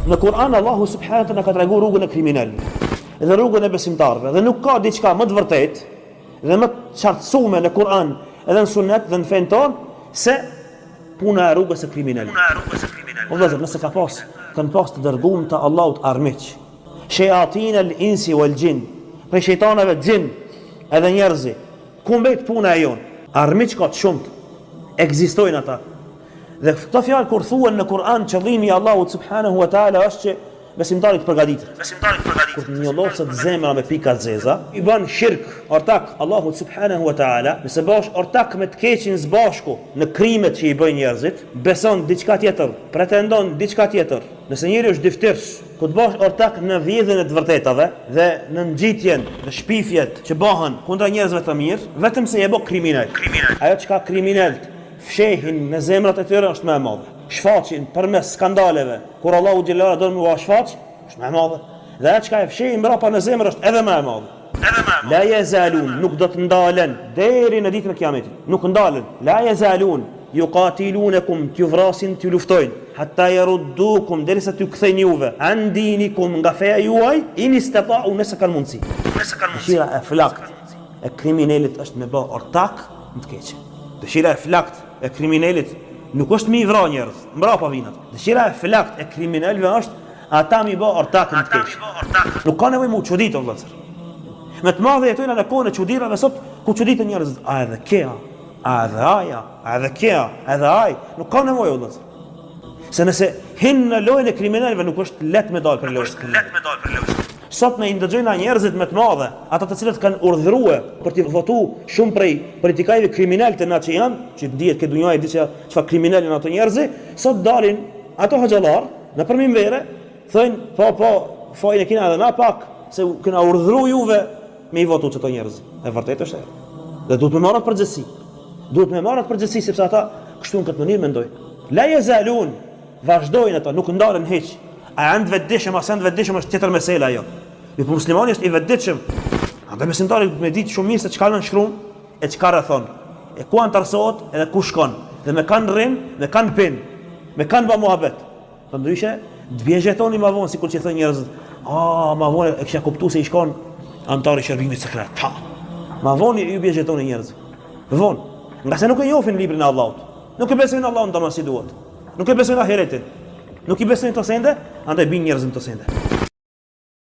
Në Kur'an Allahu subhanahu wa taala ka tregu rrugën e kriminelëve dhe rrugën e besimtarëve dhe nuk ka diçka më të vërtetë dhe më të qartësume në Kur'an edhe në Sunet dhe në fenë tonë se puna e rrugës së kriminelëve. Puna e rrugës së kriminelëve. O vëllezër, nëse ka pas, kanë pas të dërguar të Allahut armiq. Shejatin el insi wal jin, prej shejtanave xhin edhe njerëzi. Ku mbet puna e jonë? Armiq ka të shumtë. Ekzistojnë ata. Dhe këto fjalë kur thuhen në Kur'an, qëllimi i Allahut subhanahu wa taala është që besimtari të përgatitet. Besimtari të përgatitet. Kur të njolloset zemra me pika të zeza, i bën shirk, ortak Allahut subhanahu wa taala, nëse bësh ortak me të keqin së bashku në krimet që i bëjnë njerëzit, beson diçka tjetër, pretendon diçka tjetër. Nëse njeriu është dyftyrës, kur të bësh ortak në vjedhjen e të vërtetave dhe në ngjitjen dhe shpifjet që bëhen kundra njerëzve të mirë, vetëm se je bë kriminel. Ajo çka kriminelët fshehin në zemrat e tyre është më e madhe. Shfaqin përmes skandaleve, kur Allahu xhelle ue ala don me ua shfaq, është më e madhe. Dhe ajo çka e fshehin mbrapa në zemër është edhe më e madhe. Edhe më e madhe. La jezalun, nuk do të ndalen deri në ditën e Kiametit. Nuk ndalen. La jezalun yuqatilunakum, t'ju vrasin, t'ju luftojnë, hatta yaruddukum, derisa t'ju kthejnë juve, an dinikum, nga feja juaj, in istata'u, nëse kanë mundësi. Nëse kanë mundësi. Dëshira e flaktë e kriminelit është me bë ortak në të keqe. Dëshira e flaktë e kriminelit nuk është me i vra njerëz, mbrapa vijnë ato. Dëshira e flaktë e kriminelëve është ata me i bë ortak në të keqe. Nuk ka nevojë mu çudit o vëllazër. Me të madhe jetojna në kohën e çudirave sot, ku çuditen njerëzit, a edhe kja, a edhe aja, a edhe kja, edhe aj, nuk ka nevojë o vëllazër. Se nëse hin në lojën e kriminelëve nuk është lehtë me dalë prej lojës. Nuk është lehtë me dalë prej lojës. Sot ne i ndëgjojna njerëzit me të madhe, ata të cilët kanë urdhërue për t'i votu shumë prej politikanëve kriminelë të na që janë, që dihet krejt dunjaja di që çfarë kriminelë janë ato njerëz, sot dalin ato hoxhallar nëpër minbere, thonë po po fajin e kina edhe na pak se u kena urdhëru juve me i votu qëto njerëz. E vërtetë është ajo. Dhe duhet me marrë atë përgjegjësi. Duhet me marrë atë përgjegjësi sepse ata kështu në këtë mënyrë mendojnë. La jezalun Vazhdojnë ata, nuk ndalen hiç. A janë të vetëdijshëm, a s'janë të vetëdijshëm është tjetër mesele ajo. Mirëpo muslimani është i vetëdijshëm. Andaj besimtari me ditë shumë mirë se çka nënshkruan e çka rrethon. E ku antarësohet edhe ku shkon. Dhe me kanë rrin, me kanë pin, me kanë bë muhabet. Përndryshe, të bjen zhetoni ma vonë, sikur që thonë njerëzit, a, ma vonë e kisha kuptu se ish kon antar i shërbimit sekret. Ta. Ma vonë ju bjen zhetoni njerëzit. Vonë. Ngase nuk e njohin librin e Allahut. Nuk e besojnë Allahun tamam si duhet. Nuk e besojnë ahiretin. Nuk i besojnë këto sende, andaj bin njerëzit në këto sende.